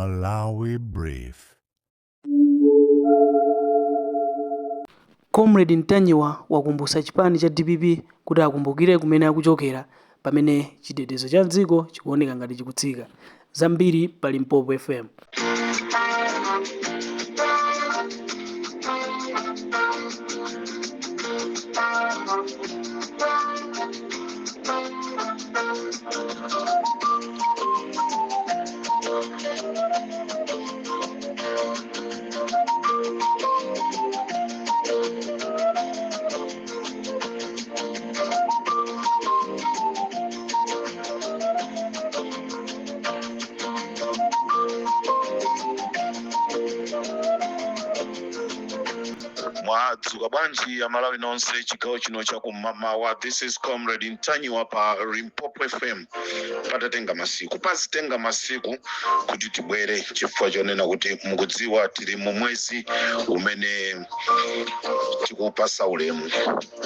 Malawi Brief. Comrade Ntanyiwa wakumbutsa chipani cha dpp kuti akumbukire kumene akuchokera pamene chitetezo cha dziko chikuoneka ngati chikutsika. Zambiri pa Limpopo FM. Mwadzuka bwanji Amalawi nonse chigawo chino chakumamawa? This is Comrade Ntanyiwa pa Limpopo FM. Patatenga masiku, pazitenga masiku kuti tibwere chifukwa chonena kuti mukudziwa tili mu mwezi umene tikuupasa ulemu,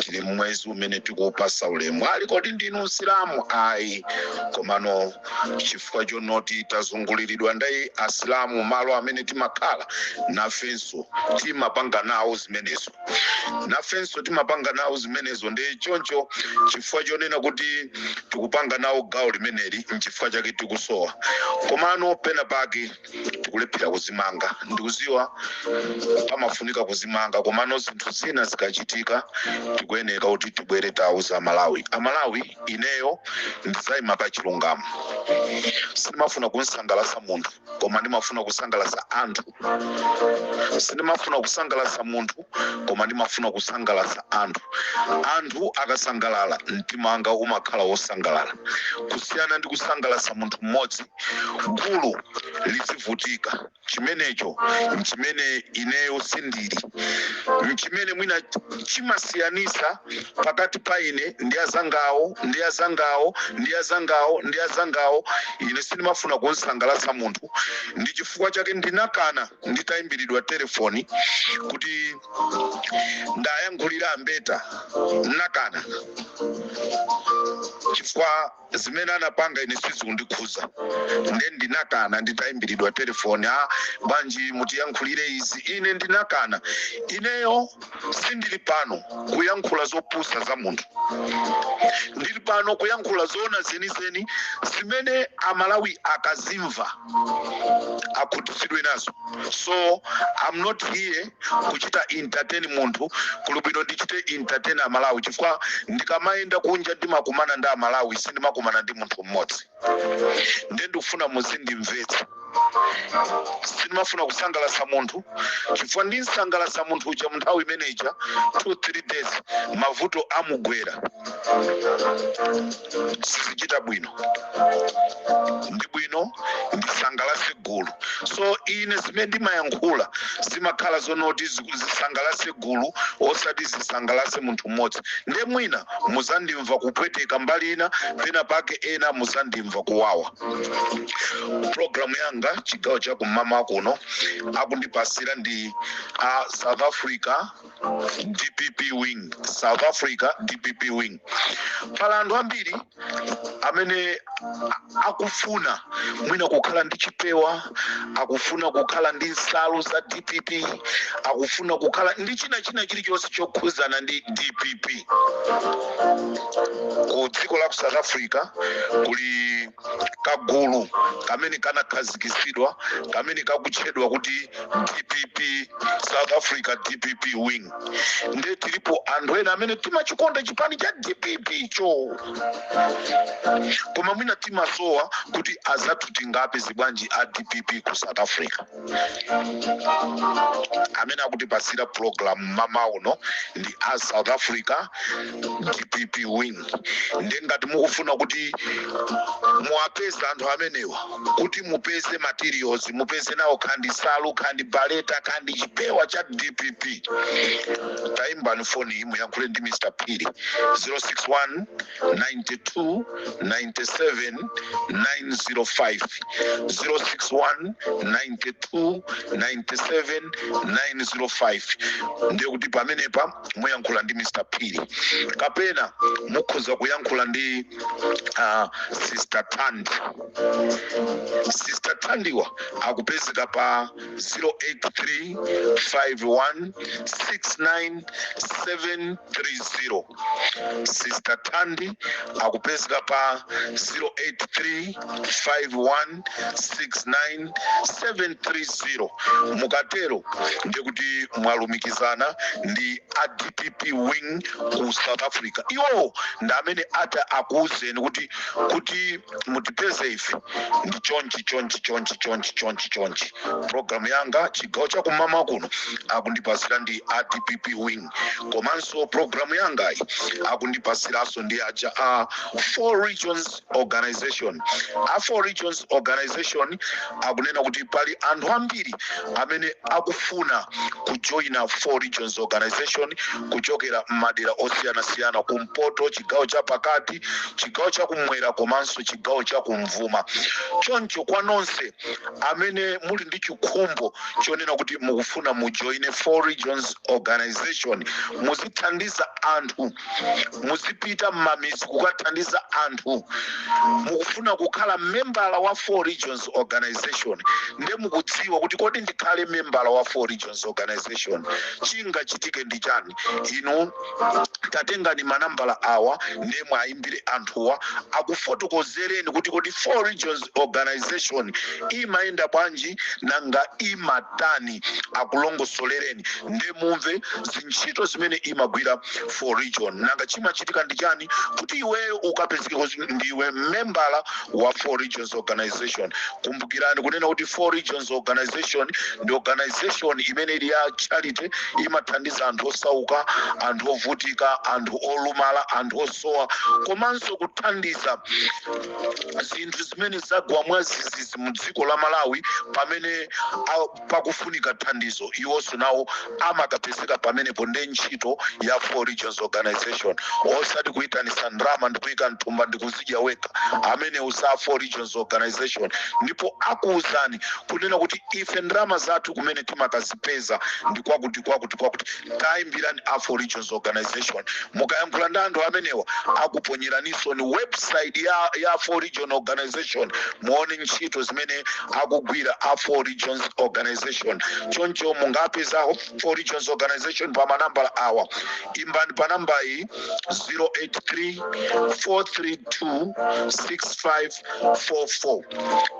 tili mu mwezi umene tikuupasa ulemu. Ali kodi ndinu Msilamu? Ayi, komano chifukwa chonoti tazunguliridwa ndi Asilamu malo amene timakhala, nafenso timapanga nawo zimenezo, nafenso timapanga nawo zimenezo. Ndi choncho chifukwa chonena kuti tikupanga nawo gawo limeneli, nchifukwa chake tikusowa. Komano pena pake tikulephera kuzimanga. Ndikuziwa pamafunika kuzimanga, komano zinthu zina zikachitika tikuyeneka kuti tibwere tauza Amalawi. Amalawi, ineyo ndizayima pa chilungamo. Sindimafuna kunsangalasa munthu, koma ndimafuna kusangalasa anthu. Sindimafuna kusangalasa munthu, koma ndimafuna kusangalasa anthu. Anthu akasangalala, mtima wanga umakhala wosangalala, kusiyana ndi kusangalasa munthu mmodzi, gulu lizivutika. Chimenecho nchimene ineyo sindili, nchimene mwina chimasiyanisa pakati pa ine ndi azangawo, ndi azangawo, ndi azangawo, ndi azangawo. Ine sindimafuna kunsangalatsa munthu. Ndi chifukwa chake ndinakana nditayimbiridwa telefoni kuti ndayankhulira ambeta. Nakana chifukwa zimene anapanga ine sizikundikhuza. Nde ndinakana nditayimbiridwa telefoni, a bwanji mutiyankhulire izi, ine ndinakana. Ineyo sindili pano kuyankhula zopusa za munthu, ndili pano kuyankhula zoona zenizeni zimene Amalawi akazimva akhutitsidwe nazo. So I'm not here kuchita entertain munthu. Kuli bwino ndichite entertain Amalawi, chifukwa ndikamayenda kunja ndimakumana ndi Amalawi, sindimakumana ndi munthu mmodzi. Nde ndikufuna muzindimvetsa. Sindimafuna kusangalasa munthu, chifukwa ndinsangalasa munthu uja mu nthawi imeneja, 2 3 days mavuto amugwera, sizichita bwino. Ndi bwino ndisangalase gulu. So ine zimene ndimayankhula zimakhala zonoti zisangalase gulu, osati zisangalase munthu mmodzi. Nde mwina muzandimva kupweteka mbali ina, pena pake ena muzandimva kuwawa. Programu yanga chigawo cha kummawa kuno akundipasira ndi a South Africa DPP wing, South Africa DPP wing. Pala anthu ambiri amene akufuna mwina kukhala ndi chipewa, akufuna kukhala ndi nsalu za DPP, akufuna kukhala ndi china china chilichonse chokhuzana ndi DPP. Ku dziko la ku South Africa kuli kagulu kamene kanakhazikitsidwa kamene kakutchedwa kuti DPP, South Africa DPP wing. Nde tilipo anthu ena amene timachikonda chipani cha DPP cho, koma mwina timasowa kuti azathu tingapeze bwanji a DPP ku South Africa. Amene akutipasira program mmawa uno ndi a South Africa DPP wing. Nde ngati mukufuna kuti muwapeze anthu amenewa, kuti mupeze materials, mupeze nawo kandi nsalu, kandi baleta, kandi chipewa cha DPP, tayimbani foni iyi, muyankhule ndi Mr Phiri, 061 92 97 905, 061 92 97 905. Ndiye kuti pamenepa muyankhula ndi Mr Phiri, kapena mukhoza kuyankhula ndi Sister Tandi. Sister Tandiwa Akupezeka pa 083 51 69 730. Sister Tandi akupezeka pa 083 51 69 730. Mukatero ndikuti mwalumikizana ndi a DPP wing ku South Africa. Iwowo ndi amene ata akuwuzeni kuti mutipeze ife ndi chonchi, chonchi, chonchi, chonchi, chonchi, chonchi. Programu yanga chigawo chakumama kuno akundipasira ndi a DPP wing, komanso programu yangayi akundipasiranso ndi aja a Four Regions Organization. A Four Regions Organization akunena kuti pali anthu ambiri amene akufuna kujoyina Four Regions Organization kuchokera m'madera osiyanasiyana, kumpoto, chigawo cha pakati, chigawo chakumwera komanso chigawo chakumvuma. Choncho kwa nonse amene muli ndi chikhumbo chonena kuti mukufuna mujoine Four Regions Organization, muzithandiza anthu, muzipita m'mamizi kukathandiza anthu, mukufuna kukhala membala wa Four Regions Organization, nde mukudziwa kuti kodi ndikhale membala wa Four Regions Organization chingachitike ndi chani, inu tatengani manambala awa ndiye mwayimbire anthuwa akufotokozereni kuti kodi Four Regions Organization imayenda bwanji, nanga imatani, akulongosolereni nde mumve zintchito zimene imagwira Four Region, nanga chimachitika ndi chani kuti iweyo ukapezeke kuti ndiwe membala wa Four Regions Organization. Kumbukirani kunena kuti Four Regions Organization ndi organization imene ili ya charity, imathandiza anthu osauka, anthu ovutika, anthu olumala, anthu osowa, komanso kuthandiza zinthu zimene zagwa mwazizizi mu dziko la Malawi. Pamene pakufunika thandizo, iwonso nawo amakapezeka pamenepo. Ndi ntchito ya Four Regions Organization, osati kuyitanisa ndalama ndikuyika mthumba ndikuzidya wekha. Amene usa Four Regions Organization, ndipo akuwuzani kunena kuti ife ndalama zathu kumene timakazipeza ndi kwakuti, kwakuti, kwakuti. Tayimbirani a Four Regions Organization. Mukayankhula ndi anthu amenewa, akuponyeraninso ni website ya Four Region Organization, muone ntchito zimene akugwira a Four Regions Organization. Choncho mungapeza Four Regions Organization pa manambala awa. Imbani pa namba iyi, 083 432 6544.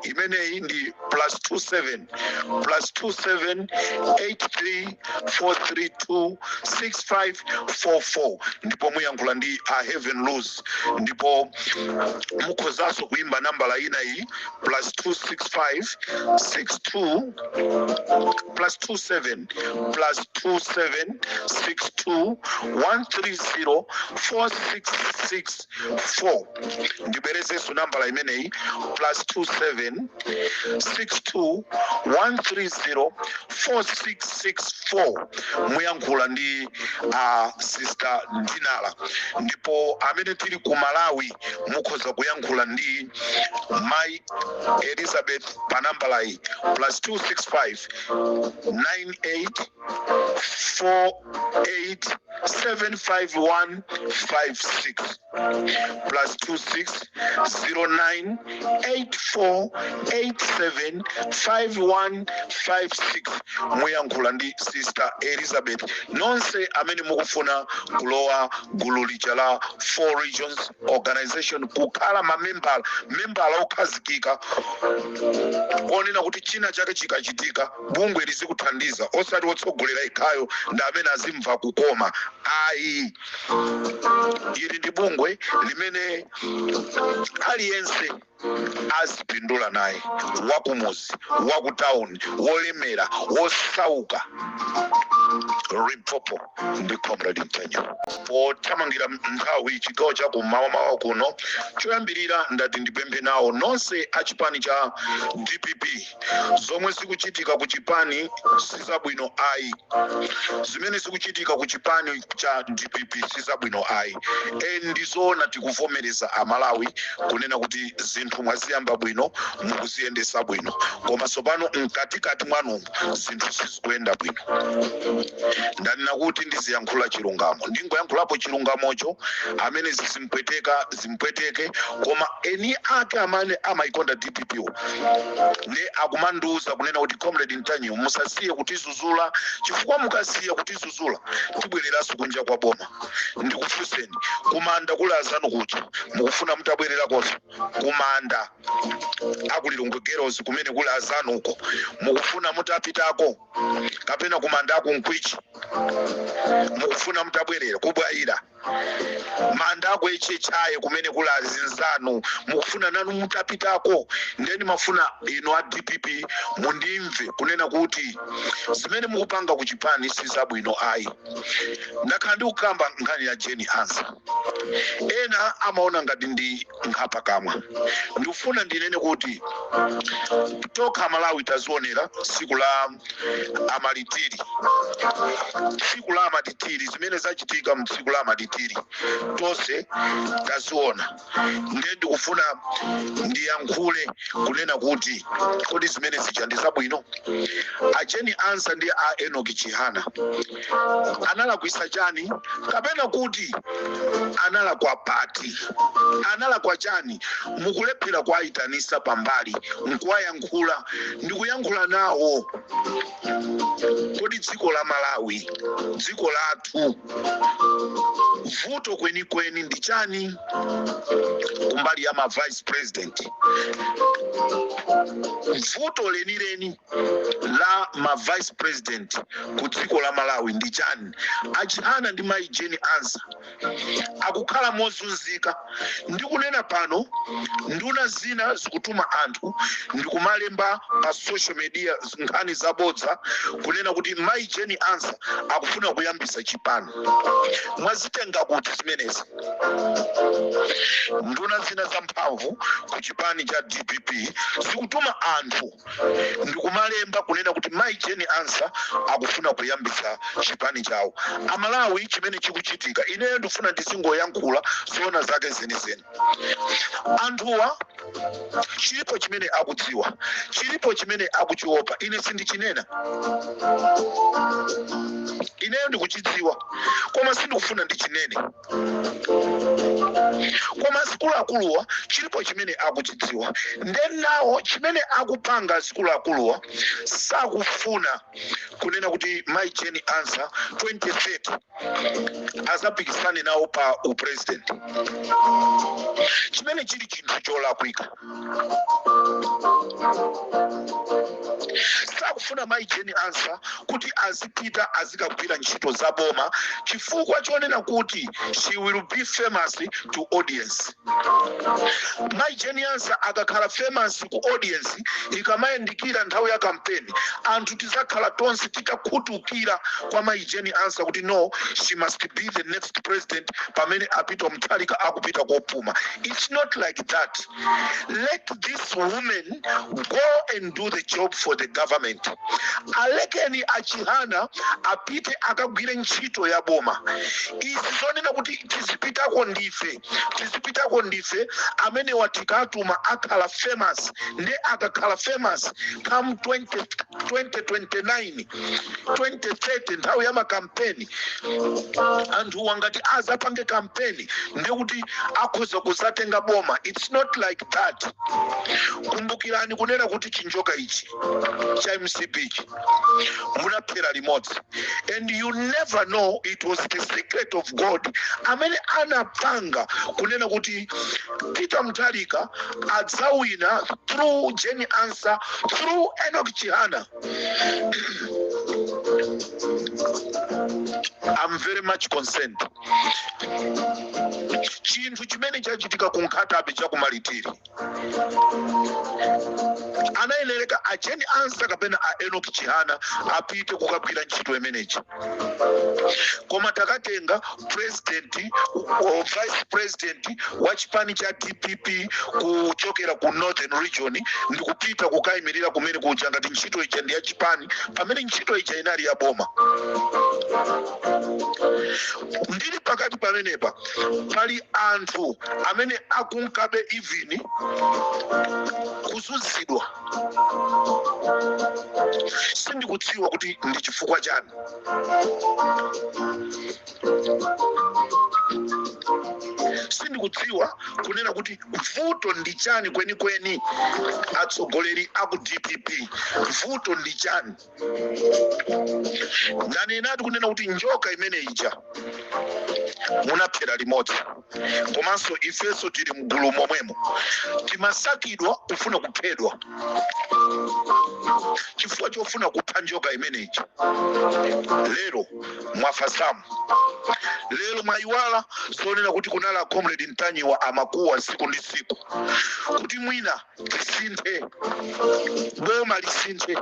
Imeneyi ndi +27, +27 83 432 6544, ndipo muyankhula ndi a Heaven Lose. Ndipo mukhozanso kuimba nambala ina iyi, +265 62, +27, +27 62 130 4664. Ndibwerezenso nambala imeneyi, +27 62 130 4664. Muyankhula ndi Sister Dinala. Ndipo amene tili ku Malawi, mukhoza kuyankhula ndi Mai Elizabeth pa nambala iyi, +265 98 48 751 56, +26 09 84 87 51 56. Muyankhula ndi Sister Elizabeth. Nonse amene mukufuna kulowa gulu lija la Four Regions Organization, kukhala mamembala, membala okhazikika, onena kuti china chake chikachitika bungwe lizikuthandiza, osati wotsogolera ikhayo ndi amene azimva kukoma, ayi. Ili ndi bungwe limene aliyense azipindula naye, wakumuzi, wakutawuni, wolemera, wosauka. Limpopo ndi Comrade Mtanyiwa. Pothamangira nthawi, chigawo cha kumawamawa kuno, choyambirira ndati ndipemphe nawo nonse a chipani cha DPP. Zomwe zikuchitika ku chipani sizabwino ayi. Zimene zikuchitika ku chipani cha DPP sizabwino ayi. Ndizoona, tikuvomereza Amalawi kunena kuti zinthu mwaziyamba bwino, mukuziyendesa bwino, koma tsopano mkatikati mwanumu zinthu sizikuyenda bwino. Ndanena kuti ndiziyankhula chilungamo, ndingoyankhulapo chilungamocho. Amene zizimpweteka zimpweteke, koma eni ake amene amayikonda DPP ndi akumandiuza kunena kuti, "Comrade Ntanyiwa, musasiye kutizuzula, chifukwa mukasiya kutizuzula tibwereranso kunja kwa boma." Ndikufunseni, kumanda kuli azanu kuja mukufuna mutabwererakonso? Kumanda aku Lilongwe Girls kumene kuli azanuko mukufuna mutapitako, kapena kumanda aku Nkwichi mukufuna mutabwerera? Kubwayira manda ako echechaye kumene kuli azinzanu mukufuna nanu mutapitako? Ndeni mafuna inu a DPP mundimve kunena kuti zimene mukupanga ku chipani si zabwino ayi. Ndakhala ndikukamba nkhani ya Jane Ansah, ena amaona ngati ndi nkhapakamwa. Ndikufuna ndinene kuti tokha Malawi tazionera tsiku la amalitiri, tsiku la amatitiri, zimene zachitika mtsiku la amatitiri tonse taziona. Ndiye ndikufuna ndiyankhule kunena kuti kodi zimene zija ndi zabwino? A Jane Ansah ndi a Enoch Chihana analakwisa chani, kapena kuti analakwa pati, analakwa chani? Mukulephera kuwayitanisa pambali nkuwayankhula ndikuyankhula nawo. Kodi dziko la Malawi, dziko lathu, vuto kwenikweni ndi chani kumbali ya ma vice president? Vuto lenileni la ma vice president ku dziko la Malawi ndi chani? Achihana ndi mayi Jane Ansah akukhala mozunzika. Ndikunena pano, nduna zina zikutuma anthu ndikumalemba pa social media nkhani zabodza kunena kuti mayi Jane Ansah akufuna kuyambisa chipani. Mwazitenga kuti zimenezi? Nduna zina zamphamvu ku chipani cha DPP zikutuma anthu ndikumalemba kunena kuti mayi Jane Ansah akufuna kuyambisa chipani chawo. Amalawi, chimene chikuchitika, ineyo ndifuna ndizingoyankhula zoona zake zenizeni. Anthuwa chilipo chimene akudziwa, chilipo chimene akuchiopa. Ine sindichinena, ineyo ndikuchidziwa koma sindikufuna ndichinene. Koma akuluakuluwa chilipo chimene akuchidziwa, ndenawo chimene akupanga akuluakuluwa, sakufuna kunena kuti mayi Jane Ansah 2030 azapikisane nawo pa upresident, chimene chili chinthu cholakwika. Sakufuna mayi Jane Ansah kuti azipita azikagwira ntchito za boma, chifukwa chonena kuti she will be famous to audience. Mayi Jane Ansah akakhala famous ku audience, ikamayandikira nthawi ya kampeni, anthu tizakhala tonse titakhutukira kwa mayi Jane Ansah kuti no, she must be the next president pamene a Peter Mutharika akupita kopuma. It's not like that. Let this woman go and do the job for the government. Alekeni Achihana apite akagwire ntchito ya boma. Izi zonena kuti tizipitako ndife, tizipitako ndife, amene watikatuma akhala famous, ndi akakhala famous come 20, 2029, 2030, nthawi ya makampeni, anthu wangati azapange kampeni ndikuti akhoza kuzatenga boma. It's not like that. Kumbukirani kunena kuti chinjoka ichi cha MCP ichi munaphera limodzi, and you never know, it was the secret of God amene anapanga kunena kuti Peter Mutharika adzawina through Jane Ansah, through Enoch Chihana. I'm very much concerned. Chinthu chimene chachitika ku Nkhata Bay chakumalitiri, anayenereka a Jane Ansah kapena a Enoch Chihana apite kukagwira ntchito imeneyi, koma takatenga president o vice president wa chipani cha DPP kuchokera ku Northern Region ndikupita kukayimirira kumene kuja ngati ntchito ija ndi ya chipani, pamene ntchito ija inali ya boma. Ndili pakati pamenepa, pali anthu amene akunkabe even kuzunzidwa. Sindikufuna Sindikudziwa kuti ndi chifukwa chani. Sindikudziwa kunena kuti vuto ndi chani kwenikweni. Atsogoleri aku DPP, vuto ndi chani? Ndanenatu kunena kuti njoka imene ija munaphera limodzi, komanso ifenso tili mgulu momwemo, timasakidwa kufuna kuphedwa chifukwa chofuna kupha njoka imene ija. Lero mwafasamu, lero mwayiwala zonena kuti kunali Comrade Ntanyiwa amakuwa siku ndi siku kuti mwina tisinthe boma, lisinthe.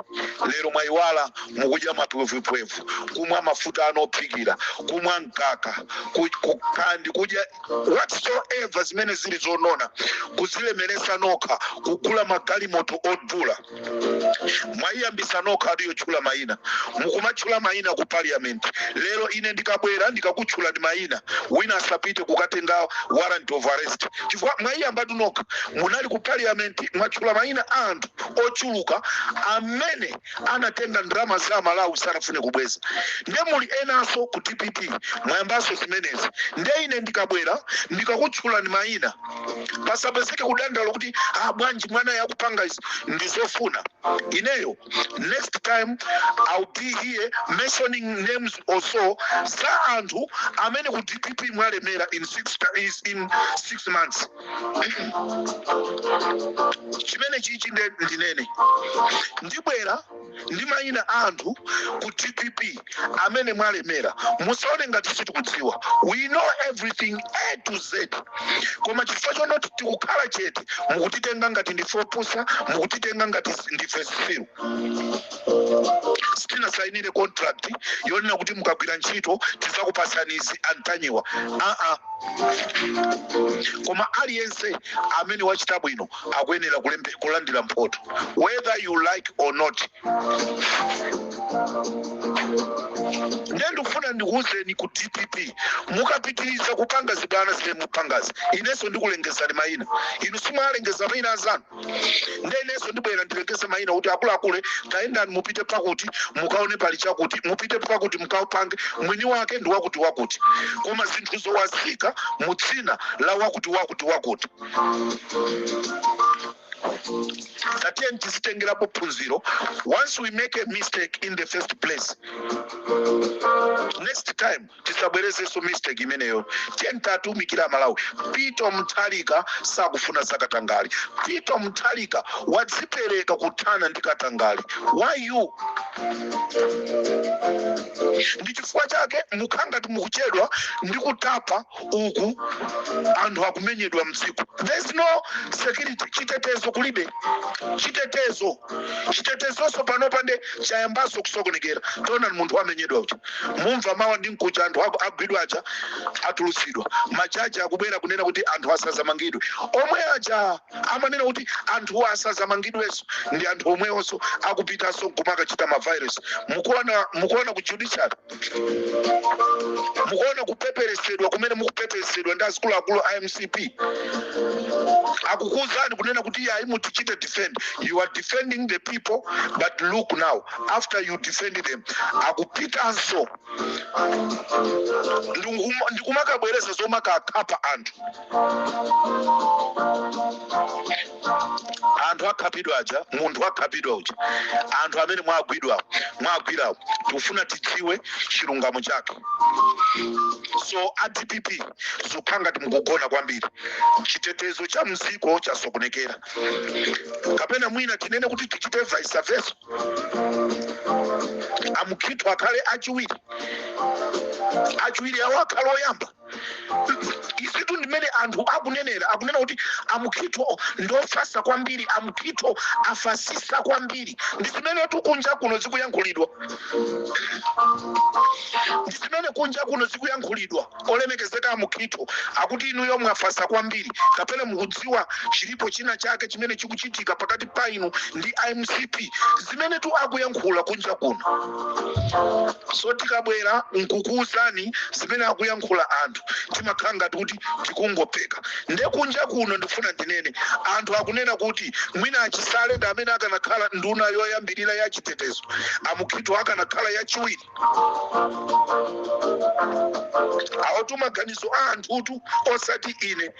Lero mwayiwala, mukudya mapwevupwevu, kumwa mafuta anophikira, kumwa mkaka, kandi kudya whatsoever zimene zili zonona, kuzilemeresa nokha, kugula magalimoto odula. Mwayiyambisa nokha adiyotchula mayina, mukumatchula mayina ku parliament. Lero ine ndikabwera ndikakutchula ndi mayina, wina asapite kukatenga warrant of arrest, chifukwa mwayiyambatu nokha. Munali ku parliament, mwatchula mayina a anthu ochuluka amene anatenga ndalama za Malawi, sanafune kubweza. Nde muli enanso ku DPP, mwayambanso zimenezi. Nde ine ndikabwera ndikakutchulani mayina, pasapezeke kudandaula kuti, "Ah, bwanji mwana yakupanga izi?" Ndizofuna ineyo, next time I'll be here mentioning names also za anthu amene ku DPP mwalemera in 6 months. Chimene chichi nde ndinene, ndibwera ndi mayina a anthu ku DPP amene mwalemera. Musaone ngati sitikudziwa, we know everything A to Z. Koma chifukwa chonoti tikukhala chete, mukutitenga ngati ndife opusa, mukutitenga ngati ndife zitsiru. Sitinasayinire contract yonena kuti mukagwira ntchito tidzakupasani izi, Antanyiwa, aa. Koma aliyense amene wachita bwino akuyenera kulandira mphoto, whether you like or not. Ndiye ndikufuna ndikuwuzeni ku DPP, mukapitiriza kupanga zibwana zimene mupangazi, inenso ndikulengezani mayina. Inu simwalengeza mayina azanu, nde inenso ndibwera ndilengeze mayina kuti akuluakulu, tayendani mupite pakuti mukaone pali chakuti, mupite pakuti mukaupange, mwini wake ndi wakuti wakuti, koma zinthu zowazika mu dzina la wakuti wakuti wakuti. Tatiyeni tizitengerapo phunziro. Once we make a mistake in the first place, next time tisabwerezenso mistake imeneyo. Tiyeni tatumikira Malawi. Peter Mutharika sakufuna zakatangali. Peter Mutharika wadzipereka kuthana ndi katangale. Why you? Ndi chifukwa chake mukhangati mukuchedwa ndi kutapa uku, anthu akumenyedwa mdziko. There is no security, chitetezo kulibe, chitetezo, chitetezonso panopa nde chayambanso kusokonekera. Taonani munthu amenyedwa uja, mumva mawa ndi mkuja anthu agwidwa aja atulutsidwa. Majaji akubwera kunena kuti anthu asazamangidwe. Omwe aja amanena kuti anthu asazamangidwenso ndi anthu omwewonso akupitanso nkumakachita ma violence. Mukuona, mukuona ku judiciary, mukuona kupeperesedwa kumene mukupeperesedwa ndi azikuluakulu a MCP. Akukuwuzani kunena kuti iyayi, mutichite defend. You are defending the people, but look now, after you defend them, akupitanso ndikumakabwereza zomakakhapa anthu. Anthu akhapidwa aja, munthu akhapidwa uja, anthu amene mwagwidwa, mwagwirawo, tikufuna tidziwe chilungamo chake. So a DPP, zikukhala ngati mukugona kwambiri. Chitetezo cha mdziko chasokonekera, kapena mwina tinene kuti tichite vice versa, amukhitho akhale achiwiri, achiwiri awo akhale oyamba. Izitu ndimene anthu akunenera, akunena kuti amukhitho ndofasa kwambiri, amukhitho afasisa kwambiri. Ndi zimene tu kunja kuno zikuyankhulidwa, ndi zimene kunja kuno zikuyankhulidwa. Olemekezeka amukhitho, akuti inuyo mwafasa kwambiri, kapena mukudziwa chilipo china chake chimene chikuchitika pakati pa inu ndi MCP? Zimene tu akuyankhula kunja kuno. So tikabwera nkukuwuzani zimene akuyankhula anthu. Timakhala ngati kuti tikungopeka. Nde kunja kuno ndifuna ndinene, anthu akunena kuti mwina aChisale ndi amene akanakhala nduna yoyambirira ya chitetezo, aMukhito akanakhala yachiwiri. Awotu maganizo a anthutu, osati ine,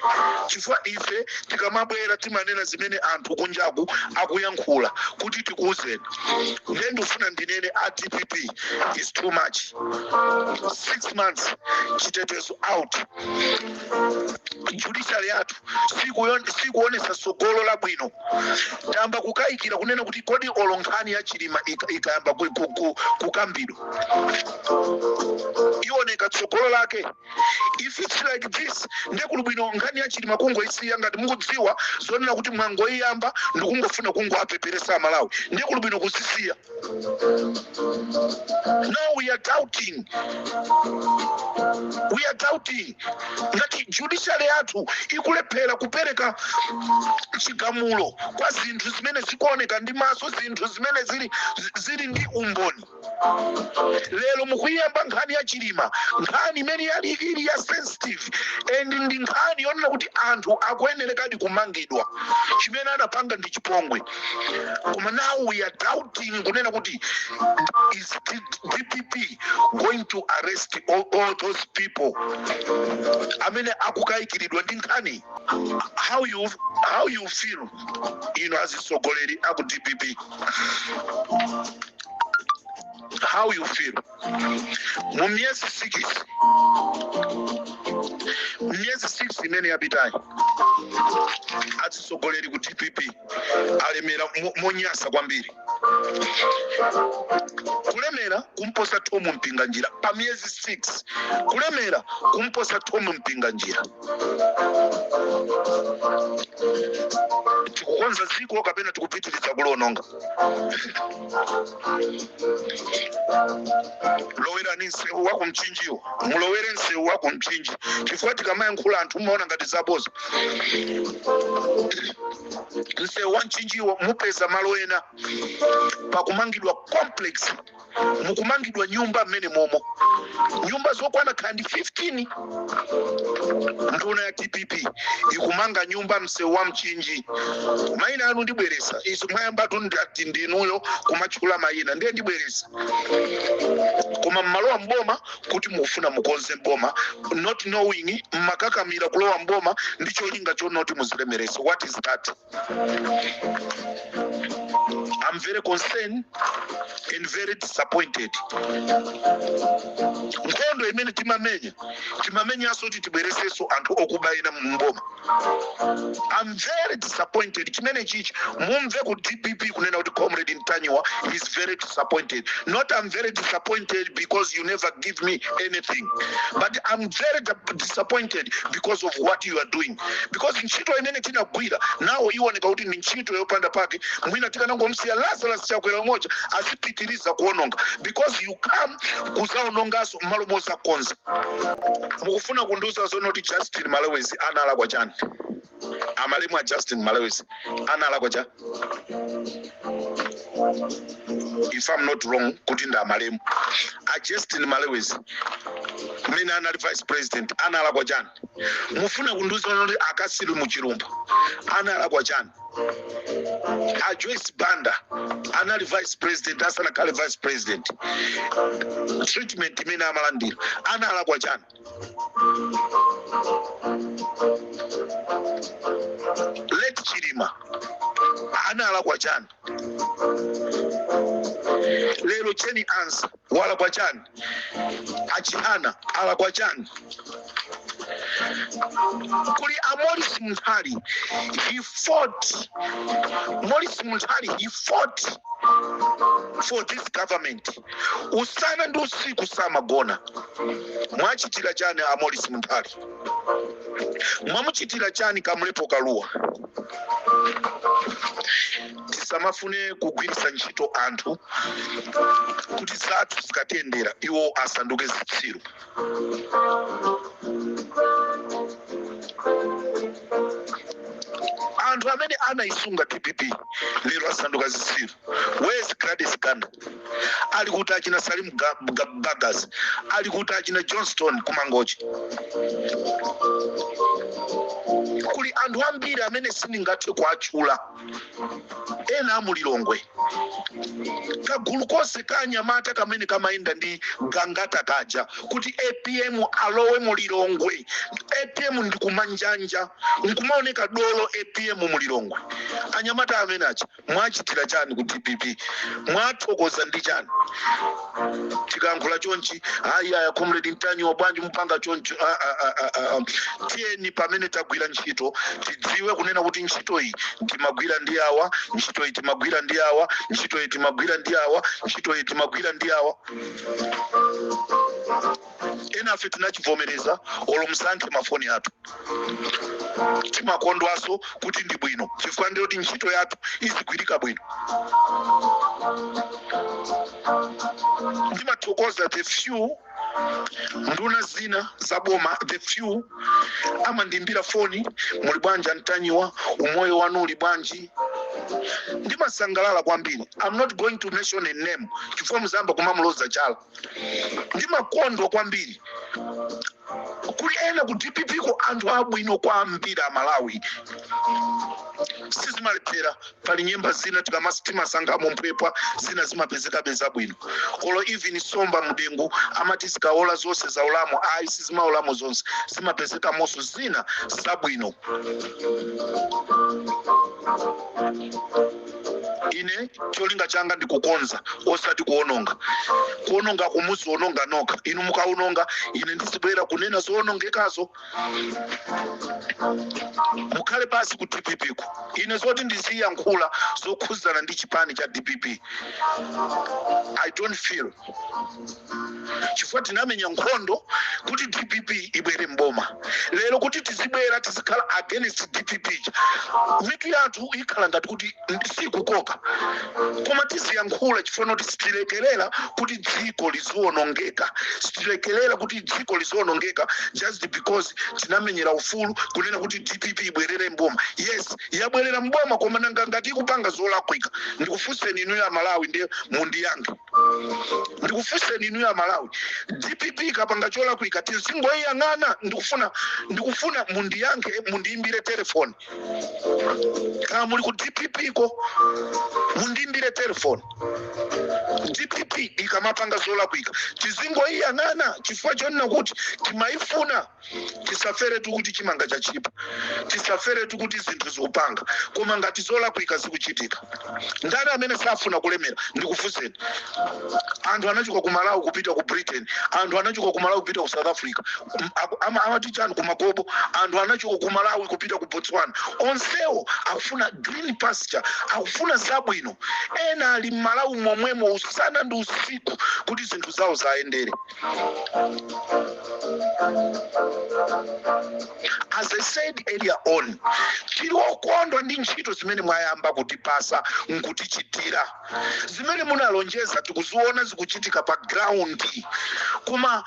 chifukwa ife tikamabwera timanena zimene anthu kunjaku akuyankhula kuti tikuwuzeni. Nde ndifuna ndinene, a DPP is too much. 6 months, chitetezo out, judiciary yathu sikuonesa tsogolo labwino. Tayamba kukayikira kunena kuti kodi olo nkhani ya Chilima ikayamba kukambidwa, ioneka tsogolo lake? If it's like this, ndekuli bwino nkhani ya Chilima kungoisiya. Ngati mukudziwa zonena kuti mwangoiyamba ndikungofuna kungoapeperesa Amalawi, ndekuli bwino kuzisiya. Now we are doubting, we are doubting. Ngati judiciary yathu ikulephera kupereka chigamulo kwa zinthu zimene zikuoneka ndi maso, zinthu zimene zili ndi umboni, lero mukuyamba nkhani ya Chilima, nkhani imene yali ili ya sensitive and ndi nkhani yonena kuti anthu akuyenerekadi kumangidwa. Chimene anapanga ndi chipongwe, koma now we are doubting kunena kuti is DPP going to arrest all those people amene akukayikiridwa ndi nkhani? How you feel, ino azisogoleri aku DPP, how you feel mu miyezi 6, miyezi 6 imene yapitayi? Atsogoleri ku DPP alemera monyasa kwambiri, kulemera kumposa Thom Mpinganjira pa miyezi 6, kulemera kumposa Thom Mpinganjira. Tikukonza dziko kapena tikupitiriza kulononga? Lowerani msewu wa kumchinjiwo, mulowere msewu wa kumchinji, chifukwa tikamayankhula anthu mumaona ngati zaboza. Msewu wa Mchinjiwo mupeza malo ena pakumangidwa complex, mukumangidwa nyumba mmene momo, nyumba zokwana khandi 15. Nduna ya DPP ikumanga nyumba msewu wa Mchinji. Mayina anu ndibweresa izo. Mwayambatu ndati ndinuyo kumatchula mayina, ndiye ndibweresa. Koma mmalowa mboma kuti mufuna mukonze mboma, not knowing mmakakamira kulowa mboma ndi cholinga chonoti muzilemerese. What is that? I'm very concerned and very disappointed. Nkhondo imene timamenya, timamenyanso kuti tibweresenso anthu okuba ena mboma. I'm very disappointed. Chimene chichi mumve ku DPP kunena kuti Comrade Ntanyiwa is very disappointed. Not I'm very disappointed because you never give me anything, but I'm very disappointed because of what you are doing, because ntchito imene tinagwira nawo iwoneka kuti ndi ntchito yopanda pake. Mwina tikanangomsiya Lazarus Chakwera moja azipitiriza kuononga, because you come kuzaononganso mmalo mozakonza. Mukufuna kundiuza zonoti Justin Malewezi analakwa chani? Amalemu a Justin Malewezi analakwa cha? If I'm not wrong kuti ndi amalemu a Justin Malewezi mmene anali vice president, analakwa chani? Mufuna kundiuza kuti akasili muchilumba analakwa chani? A Joyce Banda anali vice president, asanakhale vice president, treatment imene amalandira, analakwa chani? Late Chilima analakwa chani? Lero Jane Ansah walakwa chani? AChihana alakwa chani? Kuli a Morris Munthali, he fought. Morris Munthali, he fought for this government usana ndi usiku, samagona. Mwachitira chani a Morris Munthali? Mwamuchitira chani Kamlepo Kalua? Tisamafune kugwiritsa ntchito anthu kuti zathu zikatiyendera iwo asanduke zitsiru. Anthu amene anayisunga DPP lero asanduka zisiru. Where's Gladys Ganda? Ali kuti achina Salim Bagas? Ali kuti achina Johnston kumangochi? Kuli anthu ambiri amene sindingathe kuatchula, ena amulilongwe, kagulu konse ka anyamata kamene kamayenda ndi Gangata kaja kuti APM alowe mulilongwe. APM ndi kumanjanja nkumaoneka dolo APM mulilongwe. Anyamata amene aja mwachitira chani ku DPP? Mwathokoza ndi chani? Tikayankhula chonchi, ayi aya, Comrade Ntanyiwa, bwanji mupanga chonchi? Ah, ah, ah, ah, ah. Tiyeni, pamene tagwira ntchito tidziwe kunena kuti ntchito iyi timagwira ndi awa, ntchito iyi timagwira ndi awa, ntchito iyi timagwira ndi awa, ntchito iyi timagwira ndi awa. Ena afe tinachivomereza, olo musankhe mafoni athu, timakondwaso kuti ndi bwino, chifukwa ndiyoti ntchito yathu izigwirika bwino. Ndimathokoza the few nduna zina za boma, the few amandimbira foni, "Muli bwanji Antanyiwa? Umoyo wanu uli bwanji?" Ndimasangalala kwambiri. I'm not going to mention a name chifukwa muzamba kumamuloza chala. Ndimakondwa kwambiri. Kuli ena ku DPP ko, anthu abwino kwambiri. Amalawi, sizimalephera. Pali nyemba zina timasankhamo mphwepwa, zina zimapezekabe zabwino. Olo even somba mudengu amati zikaola zonse zaulamo, ayi, sizimaolamo zonse, zimapezekamonso zina zabwino. Ine cholinga changa ndikukonza, osati kuononga. Kuononga kumuziononga nokha. Inu mukaononga, ine ndizibwera kunena zoonongekazo. Mukhale pasi ku DPP ku. Ine zoti ndiziyankhula zokhuzana ndi chipani cha DPP, I don't feel, chifukwa tinamenya nkhondo kuti DPP ibwere mboma. Lero kuti tizibwera tizikhala against DPP, mitu yathu ikhala ngati kuti sikukoka, koma tiziyankhula chifukwa kuti sitilekerera kuti dziko liziwonongeka. Sitilekerera kuti dziko liziwonongeka just because tinamenyera ufulu kunena kuti DPP ibwerere mboma. Yes, yabwerera mboma, koma nanga ngati ikupanga zolakwika? Ndikufunseni inu ya Malawi, ndiye mundiyankhe. Ndikufunseni inu ya Malawi, DPP ikapanga cholakwika tizingoyang'ana? Ndikufuna mundiyankhe, mundiimbire telefoni. Kama muli ku DPP ko, mundiimbire telefoni. DPP ikamapanga zolakwika tizingoyang'ana chifukwa chonena kuti timayifuna? Tisafere tikuti chimanga chachipa, tisafere tikuti zinthu zikupanga, koma ngati zolakwika zikuchitika, ndani amene safuna kulemera? Ndikufunseni. Anthu anachoka ku Malawi kupita ku Britain, anthu anachoka ku Malawi kupita ku South Africa, amati chani, ku magobo, anthu anachoka ku Malawi kupita ku Botswana. Onsewo akufuna green pasture, akufuna zabwino. Ena ali m'Malawi momwemo usana ndi usiku kuti zinthu zawo zayendere. As I said earlier on, tili okondwa ndi ntchito zimene mwayamba kutipasa nkutichitira. Zimene munalonjeza tikuziona zikuchitika pa ground, koma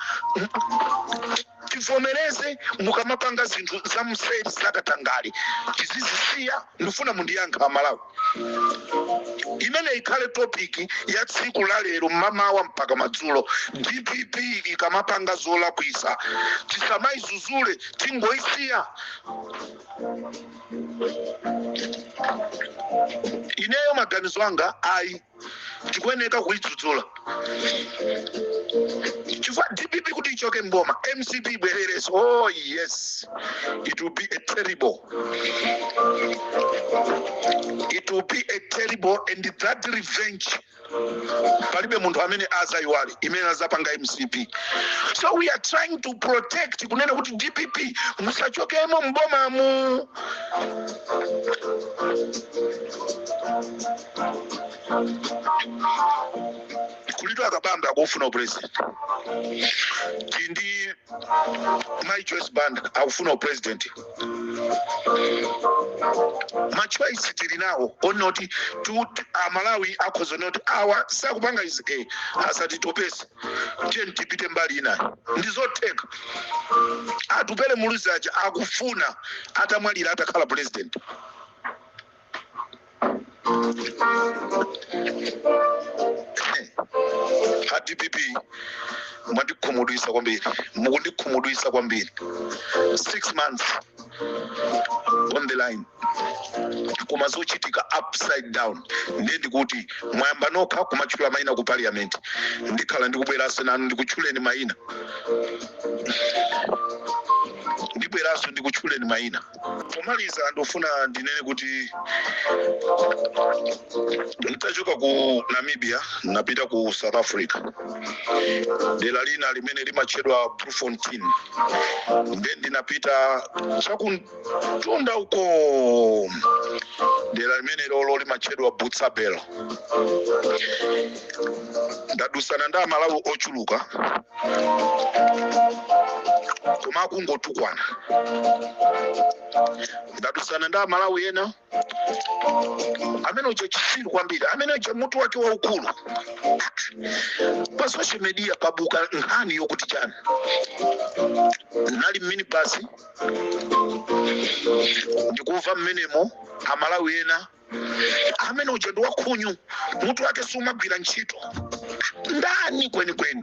tivomereze, mukamapanga zinthu za mseri zakatangale tizizisiya? Ndifuna mundiyankha Amalawi. Imene ikhale topic ya tsiku la lero mmamawa mpaka madzulo: DPP ikamapanga zolakwisa tisamayizuzule, tingoyisiya? Ineyo maganizo anga, ayi, tikuyeneka kuidzudzula, chifukwa DPP kuti ichoke mboma, MCP ibwerereso, oh yes, it will be a terrible, it will be a terrible, and that revenge palibe munthu amene azayiwale imene azapanga MCP. So we are trying to protect, kunena kuti DPP musachokemo mbomamu. Kulito akabambe akufuna upresident, tindi mai Joyce Banda akufuna upresident. Machoice tili nawo onoti Amalawi akhoza noti awa sakupanga izi, asatitopese, tiye tipite mbali inayi. Ndizotheka. Atupele Muluzi aja akufuna atamwalira atakhala president. A DPP mwandikhumudwisa kwambiri, mukundikhumudwisa kwambiri. 6 months on the line, koma zochitika upside down. Ndiye ndikuti mwayamba nokha kumatchula mayina ku parliament. Ndikhala ndikubweranso nanu ndikutchuleni mayina, ndibweranso ndikutchuleni mayina. Pomaliza, ndofuna ndinene kuti nditachoka ku Namibia napita ku South Africa, dera lina limene limatchedwa Bloemfontein. Nde ndinapita chakuntunda uko, dera limene lolo limatchedwa Botshabelo. Ndadusana ndi Amalawi ochuluka, koma akungotukwana. Ndadusana ndi Amalawi ena amene uja chitsiru kwambiri, amene uja mutu wake waukulu. Pa social media pabuka nkhani yokuti chani? Nali mminibus, ndikumva mmenemo Amalawi ena, amene uja ndi wakhunyu, mutu wake sumagwira ntchito, ndani kwenikweni?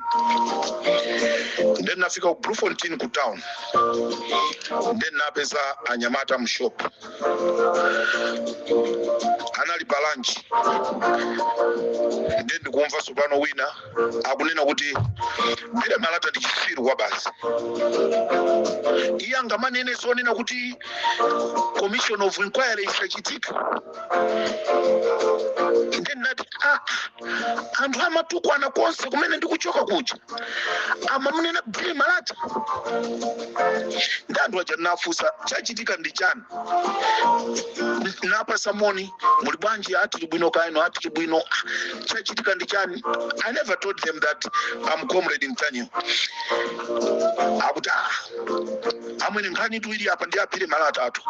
Then nafika ku Bloemfontein ku town, then napeza anyamata mu shop, anali pa lunch. Then ndikumva sopano wina akunena kuti Billy Malata ndi chitsiru kwa basi, iye angamanene zonena kuti commission of inquiry isachitika? Then nati, ah, anthu amatukwana konse kumene ndikuchoka kuja amamunena Billy Malata. Ndi anthu aja nafusa, chachitika ndi chani? Napasa moni, "Muli bwanji?" "Ati bwino kaino." "Ati bwino." "Ah, chachitika ndi chani?" I never told them that I'm Comrade Mtanyiwa. Akuti, "Ah, amwene, nkhani tu ili apa ndi a Billy Malata atu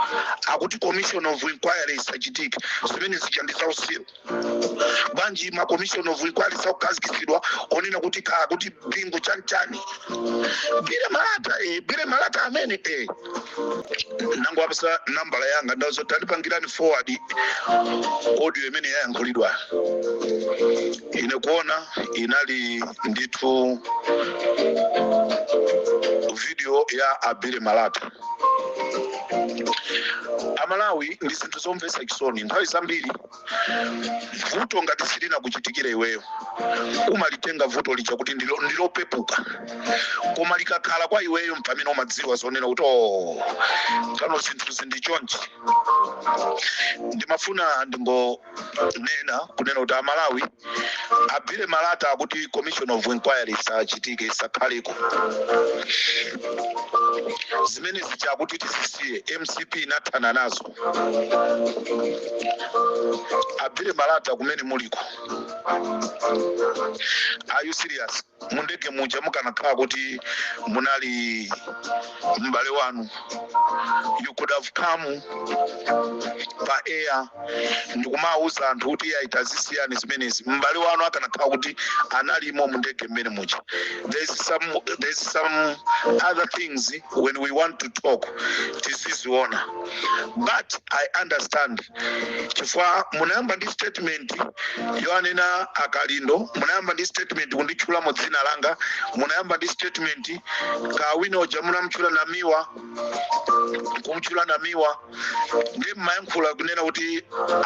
akuti commission of inquiry isachitike. Zimene zija ndi zausiru bwanji? Ma commission of inquiry sakukhazikitsidwa onena kuti kaa kuti Bingu chanichani." Billy Malata, eh, Billy Malata amene, eh. Nango apasa nambala yanga, ndazo tandipangirani forward audio imene yayankhulidwa. Ine kuona inali ndithu video ya a Billy Malata. Amalawi, ndi zinthu zomvetsa chisoni. Nthawi zambiri vuto ngati silina kuchitikira iweyo, umalitenga vuto lija kuti ndilopepuka, koma likakhala kwa iweyo mpamene umadziwa zonena kuti, oh, kano zinthu zindi chonchi. Ndimafuna ndingonena kunena kuti Amalawi, a Billy Malata akuti commission of inquiry isachitike, isakhaleko, zimene zija akuti tizisiye, MCP inathana nazo. A Billy Malata, kumene muliko, are you serious? Mundege muja mukanakhala kuti munali m'bale wanu, you could have come pa air ndikumawuza anthu kuti iye tazisiyani zimenezi. M'bale wanu akanakhala kuti analimo mundege mmene muja. There's some other things when we want to talk tiziziona, but I understand chifukwa munayamba ndi statement yoanena akalindo, munayamba ndi statement kunditchulamo dzina langa, munayamba ndi statement kawina uja munamtchula Namiwa, kumtchula Namiwa, ndi mmayankhula kunena kuti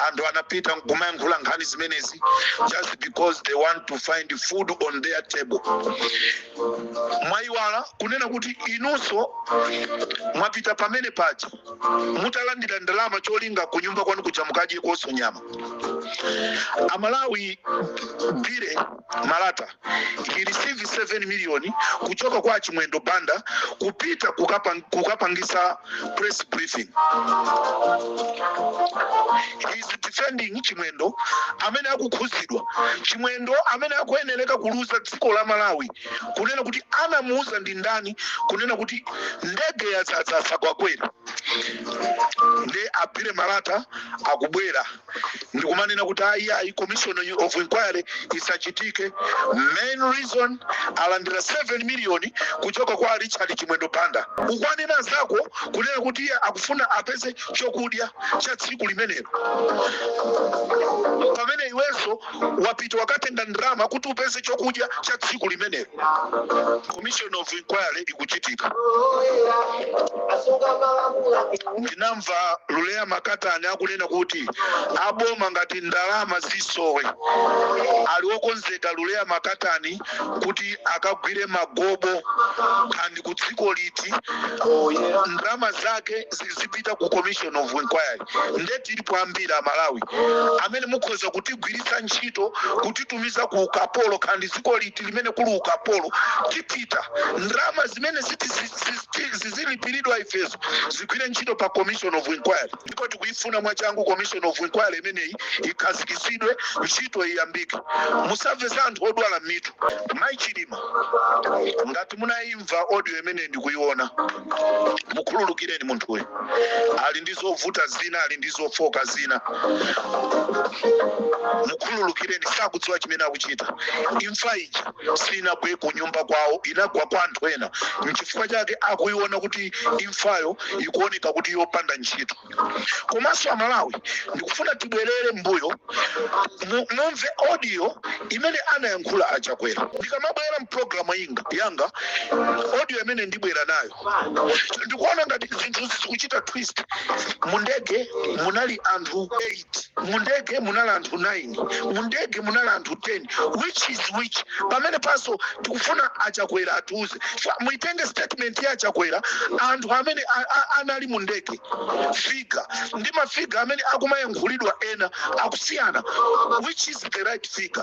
anthu anapita kumayankhula nkhani zimenezi just because they want to find food on their table. Mwayiwala kunena kuti inunso mwapita pamene paja mutalandira ndalama, cholinga kunyumba kwanu kuja mukadyekonso nyama. Amalawi, Billy Malata, he received 7 million kuchoka kwa Chimwendo Banda kupita kukapangisa press briefing. He is defending Chimwendo amene akukhuzidwa, Chimwendo amene akuyenereka kuluza dziko la Malawi, kunena kuti anamuuza ndi ndani kunena kuti ndege yadzadza kwakwera? Ndi a Billy Malata akubwera ndikumanena kuti ayi ayi, commission of inquiry isachitike. Main reason, alandira 7 million kuchoka kwa Richard Chimwendo Banda. Ukwanena zako kunena kuti iye akufuna apeze chokudya cha tsiku limenelo, pamene iwenso wapita wakatenga ndalama kuti upeze chokudya cha tsiku limenelo. Commission of inquiry ikuchitika. Ndinamva Luleya Makatani akunena kuti aboma ngati ndalama zisowe, ali wokonzeka Luleya Makatani kuti akagwire magobo kandi ku dziko liti, ndalama zake zizipita ku commission of inquiry. Nde tilipo ambiri Amalawi amene mukhoza kutigwiritsa ntchito kutitumiza ku ukapolo, kandi dziko liti limene kuli ukapolo tipita. Ndalama zimene ziti zizilipiridwa ifezo zigwire ntchito pa commission of inquiry, ndipo tikuifuna mwachangu commission of inquiry imeneyi ikhazikitsidwe, ntchito iyambike. Musamve za anthu odwala mitu. Mayi Chilima, ngati munayimva audio imene ndikuiona, mukhululukireni munthuyu, ali ndi zovuta zina, ali ndi zofoka zina, mukhululukireni, sakudziwa chimene akuchita. Imfa ija sinagwe ku nyumba kwawo, inagwa kwa anthu ena. Nchifukwa chake akuiona kuti imfayo ikuoneka kuti yopanda ntchito. Komanso Amalawi, ndikufuna tibwerere mbuyo, mumve audio imene anayankhula Achakwera. Ndikamabwera mpulogalamu inga yanga, audio imene ndibwera nayo, ndikuona ngati zinthu zikuchita twist. Mundege munali anthu 8, mundege munali anthu 9, mundege munali anthu 10. Which is which? Pamene paso tikufuna Achakwera atiuze. Muitenge statement ya Achakwera, anthu amene anali mundege, figure ndi ma figure amene akumayankhulidwa ena akusiyana. Which is the right figure?